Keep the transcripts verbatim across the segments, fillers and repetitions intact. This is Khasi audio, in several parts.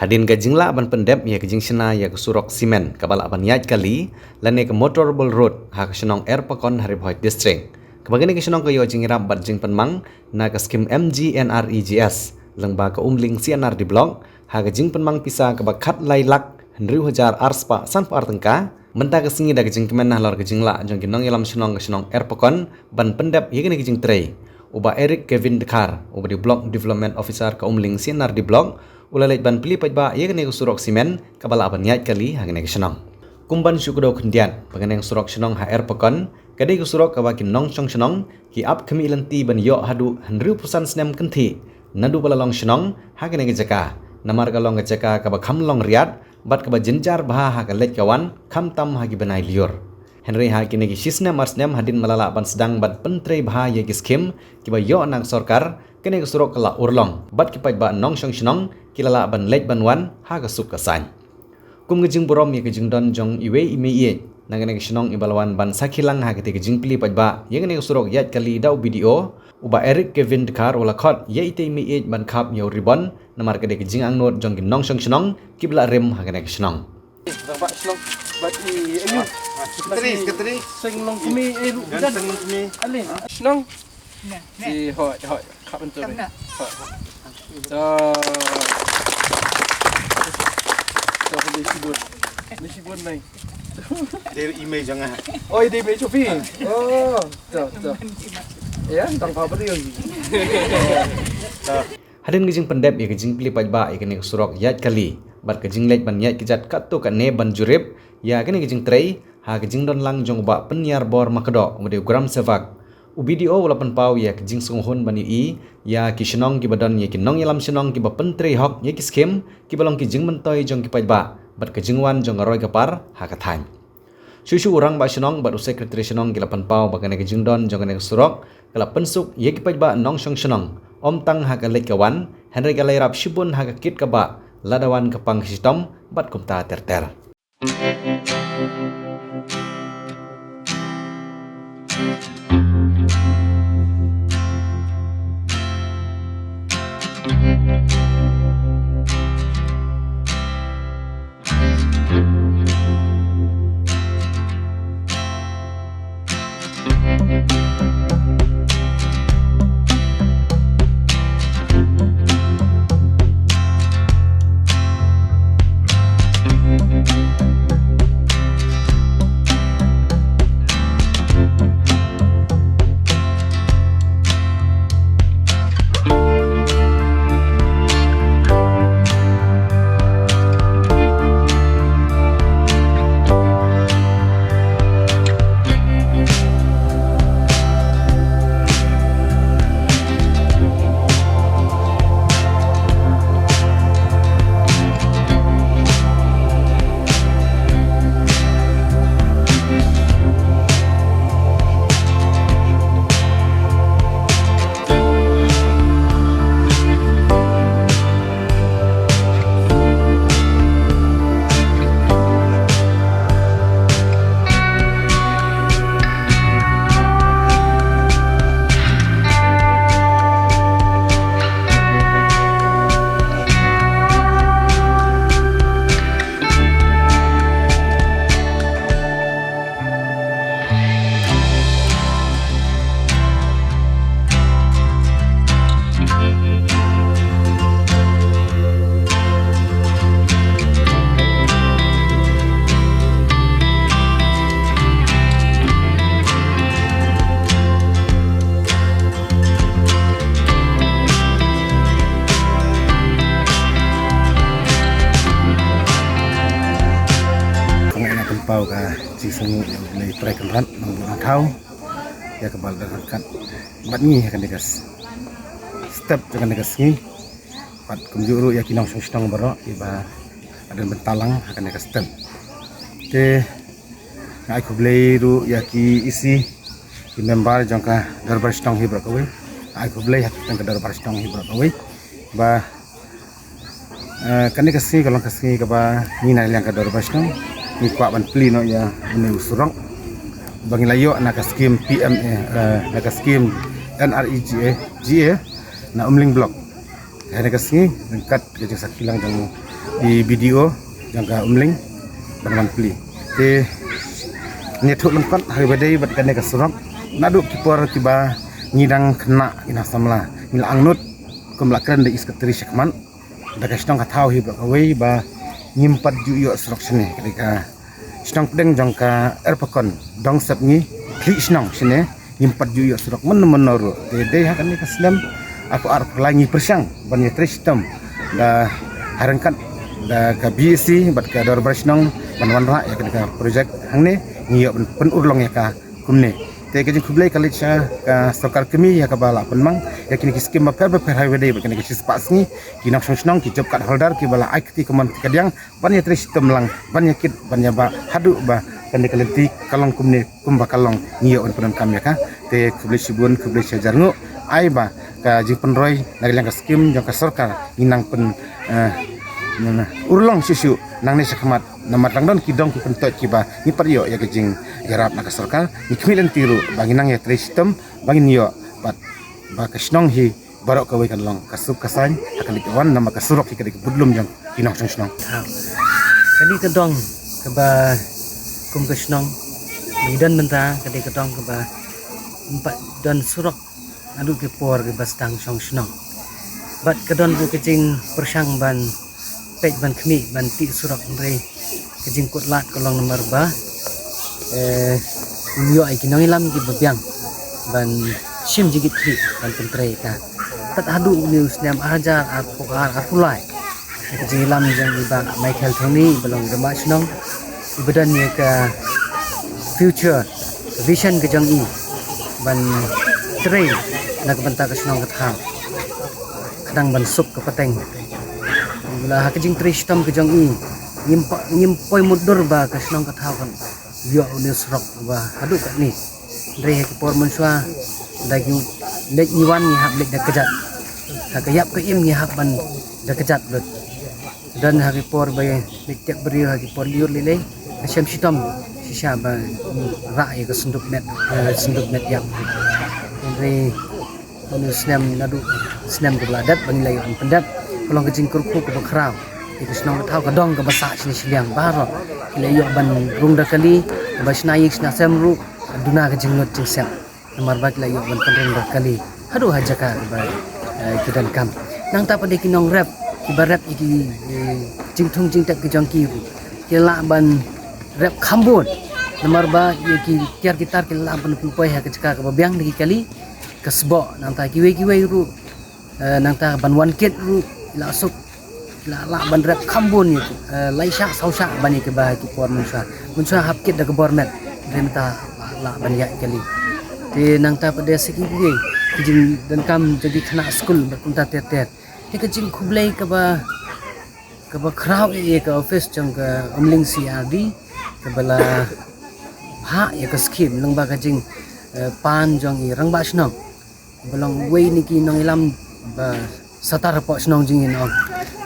Hadien ka jinglah ban pyndep ïa ka jingshna ïa ka surok simen kaba lah ban ïaid kali lane ka motorable road ha ka shnong Erpakon ha Ri Bhoi District, kaba kane ka shnong ka ïoh jingïarap bad jingpynmang na ka skim M G N R E G S lyngba ka Umling C&RD Block ha ka jingpynmang pisa kaba khatlai lak hynriew hajar arspah sanphew ar tyngka. Mynta ka sngi da ka jingkmen halor ka jinglah jong ki nongïalam shnong ka shnong Erpakon ban pyndep ïa kane ka jingtrei, u Bah Eric Kevin Dkhar, uba dei u Block Development Officer ka Umling C&RD Block, u la leit ban plie paidbah ïa kane ka surok simen kaba lah ban ïaid kali ha kane ka shnong. Kum ban shu kdew khyndiat ba kane ka surok shnong ha Erpakon ka dei ka surok kaba ki nongshong shnong ki ap khmih lynti ban ïoh haduh hynriewphew san snem kynthih naduh ba la long shnong ha kane ka jaka, namar ka long ka jaka kaba kham long riat bad kaba jynjar bha ha ka leit ka wan, khamtam ha ki bnai lyiur. Hynrei ha kine ki shisnem arsnem hadien ba la lah ban sdang ban pyntrei bha ïa ki skim kiba ïoh na ka sorkar, kane ka surok ka la urlong bad ki paidbah nongshong shnong ki la lah ban leit ban wan ha ka suk ka saiñ. Kum ka jingburom ïa ka jingdon jong iwei i meiieit na kane ka shnong iba la wan ban sakhi lang ha katei ka jingplie paidbah ïa kane ka surok ïaid kali da u B D O, u Bah Eric Kevin Dkhar u la khot ïa itei i meiieit ban khap ïa u ribon, namar ka dei ka jingangnud jong ki nongshong shnong kiba la rim ha kane ka shnong. Rangbah shnong bad i, ayu. Secretary, secretary. Seng Longkmie, eh, ru, Gan jan. Seng Longkmie. Alin. Shnong. Nah, nah. Si, hoi, hoi. Khap bentur. Khap na. Hoi. So. So, ni sibun. Ni sibun nai. Dari email jangan. Oh, dari email Sophie. Oh, so, so. Ya, tang apa dia? So. Hadien ka jingpyndep ïa ka jingplie paidbah ïa kane ka surok ïaid kali bad ka jingleit ban ïaid kjat katto katne ban jurip ïa kane ka jingtrei ha ka jingdon lang jong u Bah Pynïar Bor Makdoh, uba dei u Gram Sevak, u B D O u la pynpaw ïa ka jingsngewhun ban ïohi ïa ki shnong kiba don ïa ki nongïalam shnong kiba pyntrei hok ïa ki skim kiba long ki jingmyntoi jong ki paidbah bad ka jingwan jong ka roi ka par ha ka thaiñ. Shuh shuh u rangbah shnong bad u secretary shnong ki la pynpaw ba kane ka jingdon jong kane ka surok ka la pynsuk ïa ki paidbah nongshong shnong, ym tang ha ka leit ka wan, hynrei ka la ïarap shibun ha ka kit ka bah, lada wan ka pang ka shitom bad kumta ter ter. Ka ngai na pynpaw ka jingsngew ïa U Blei Trai Kynrad Nongbuh Nongthaw ïa kaba la don ryngkat bad ngi ha kane ka s-, step jong kane ka sngi. Bad kumjuh ruh ïa ki nongshong shnong baroh kiba la don bynta lang ha kane ka step. Te nga ai khublei ruh ïa ki E C, ki member jong ka Dorbar Shnong hi baroh kawei. Nga ai khublei ha ki teng ka Dorbar Shnong hi baroh kawei. Ba, eh, kane ka sngi ka long ka sngi kaba ngi na liang ka Dorbar Shnong ngi kwah ban plie noh ïa une u surok ba ngi la ïoh na ka skim P M A, eh, na ka skim N R E G A, G A na Umling Block. Kane ka sngi ryngkat ka jingsakhi lang jong Ki B D O jong ka Umling ban wan plie. Te ngi ïathuh lyngkot ha kaba dei bad kane ka surok. Naduh ki por kiba ngi dang khynnah ki nongsamla, ngi la angnud kum la kren da i Secretary shakhmat, da ka shnong ka thaw hi baroh kawei ba ngim pat ju ïoh surok shane. Ka dei ka shnong pdeng jong ka Erpakon, dong sepngi, khlieh shnong shane, ngim pat ju ïoh surok mynno mynno ruh. Te dei ha kane ka snem arphew ar arphew lai ngi pyrshang ban ïatrei shitom da ha ryngkat da ka B A C bad ka dorbar shnong ban wanrah ïa kane ka projek hangne, ngi ïoh ban pynurlong ïa ka kumne. Te ka jingkhublei ka leit sha ka sorkar kmie ïa kaba la pynmang ïa kine ki skim bapher bapher ha kaba dei bad kane ka shispah sngi, ki nongshong shnong, ki job card holder kiba la ai kti kamon kti kadiang ban ïatrei shitom lang, ban ïakit, ban ïabah haduh ba kane ka lynti ka long kumne kumba ka long, ngi ïoh ban pyndonkam ïa ka. Te khublei shibun, khublei shihajar nguh. Ai ba ka jingpynroi na ka liang ka skim jong ka sorkar ngi nang pyn, eh, nang urlong shuh shuh nangne shakhmat, namar dang don ki dong ki kyntoit kiba ngi pat ïoh ïa ka jingïarap na ka sorkar. Ngi khmih lynti ruh ba ngi nang ïatrei shitom ba ngin ïoh pat ba ka shnong hi baroh kawei kan long ka suk ka saiñ ha ka leit ka wan, namar ka surok hi ka dei ka budlum jong ki nongshong shnong. Kane ka dong kaba kum ka shnong ba i don mynta ka dei ka dong kaba ym pat don surok naduh ki por kiba sdang shong shnong. Bad ka don ruh ka jingpyrshang ban peit ban khmih ban tih surok, hynrei ka jingkut lad ka long namar ba, eh, ym ïoh ïa ki nongïalam kiba biang ban shim jingkit khlieh ban pyntrei ïa ka. Tad haduh une u snem ar hajar arphew ar arphew lai, ïa ka jingïalam jong i Bah Michael Tony, iba long i rangbah shnong, iba don ïa ka future, ka vision ka jong i ban trei na ka bynta ka shnong ka thaw, khnang ban suk ka pateng. Bad ha ka jingtrei shitom ka jong i, ngim pa-, ngim poi mutdur ba ka shnong ka thaw kan ïoh une u surok ba haduh katne. Hynrei ha ki por mynshuwa, da ki leit ngi wan ngi hap leit da kjat. Ha ka ïap ka im ngi hap ban da kjat lut. Don ha ki por ba leit tep briew, ha ki por lyiur lei lei, ka shem shitom shisha ba rah ïa ka synduk met, eh, synduk met ïap. Hynrei une u snem, naduh snem kaba la dep ba ngi la ïoh ban pyndep, ka long ka jingkyrkhu kaba khraw ïa ka shnong ka thaw, ka dong kaba sah shane shiliang baroh. Ki la ïoh ban rung da kali, kaba shna ïing shna sem ruh duna ka jinglut jingsep, namar ba ki la ïoh ban pynrung da kali haduh ha jaka kaba, eh, ki donkam. Nangta pat de ki nongrep kiba rep ïa ki, eh, jingthung jingtep ki jong ki ruh, ki lah ban rep kham bun, namar ba ïa ki tiar ki tar ki lah ban pynpoi ha ka jaka kaba biang da ki kali, ka sboh. Nangta kiwei kiwei ruh, eh, nangta ban wan kit ruh ki la suk, ki la lah ban rep kham bun ïa ki, eh, lai shah saw shah ban ïa kiba ha ki por mynshuwa. Mynshuwa hap kit da ka bor met, hynrei mynta lah ban ïaid kali. Te nangta pat de sa kiwei ki jingdonkam jong ki khynnah skul bad kumta ter ter. Te ka jingkhublei kaba, kaba khraw ïa ka office jong ka Umling C R D kaba la phah ïa ka skim lyngba ka jing, eh, pan jong i rangbah shnong, ba long uwei na ki nongïalam ba star hapoh shnong jong ngi, nong.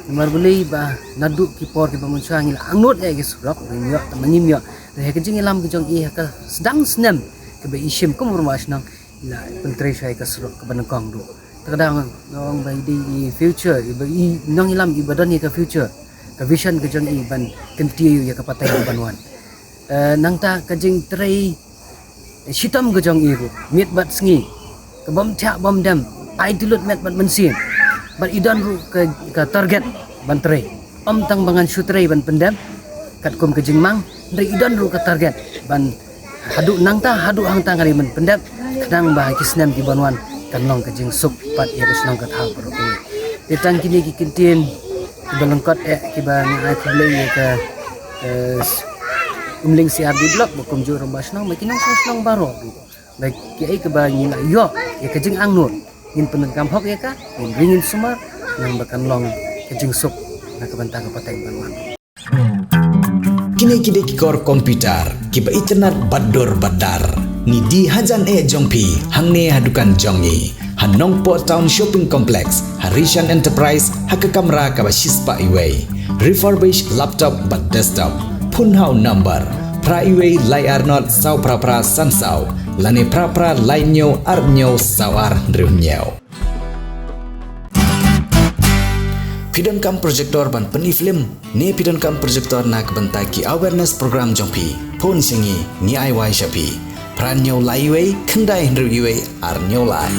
Namar balei ba naduh ki por kiba mynshuwa ngi la angnud ïa ki surok, ngim ïoh, tang ba ngim ïoh. Te ha ka jingïalam ka jong i ha ka sdang snem kaba i shim kum u rangbah shnong, i la pyntrei shuwa ïa ka surok kaba nyngkong ruh. Te ka dang ong ba i dei i future, i ba i nongïalam iba don ïa ka future, ka vision ka jong i ban kyntiew ïa ka pateng ban wan. Eh, nangta ka jingtrei shitom ka jong i ruh, miet bad sngi, ka bym thiah bym dem, ai tylli met bad mynsiem. Bad i don ruh ka, ka target ban trei. Ym tang ba ngan shu trei ban pyndep katkum ka jingmang, hynrei i don ruh ka target ban haduh nangta, haduh hangta ngan ïa ban pyndep, khnang ba ha ki snem ki ban wan kan long ka jingsuk pat ïa ka shnong ka thaw baroh kawei. Te tang kine ki kyntien kiba lyngkot eh kiba nga ai khublei ïa ka, eh, Umling C R D Block, ba kumjuh rangbah shnong, ba ki nongshong shnong baroh ruh, ba kiei kiba ngi la ïoh ïa ka jingangnud, ngin pyndonkam hok ïa ka, ngin ring ngin sumar, khnang ba kan long ka jingsuk na ka bynta ka pateng ban wan. Kine ki dei ki kor computer kiba itynnad bad dur bad dar. Ngi die hajan eh jong phi hangne ha dukan jong ngi ha Nongpoh Town Shopping Complex, ha Rishan Enterprise, ha ka kamra kaba shispah iwei. Refurbish laptop bad desktop. Phone ha u number phra iwei lai ar nod saw phra phra san saw lane phra phra lai hynñiew ar hynñiew saw ar hynriew hynñiew. Phi donkam projector ban pyni film ne phi donkam projector na ka bynta ki awareness program jong phi? Phone sha ngi, ngi ai wai sha phi. Phra hynñiew lai wei khyndai hynriew wei ar hynñiew lai.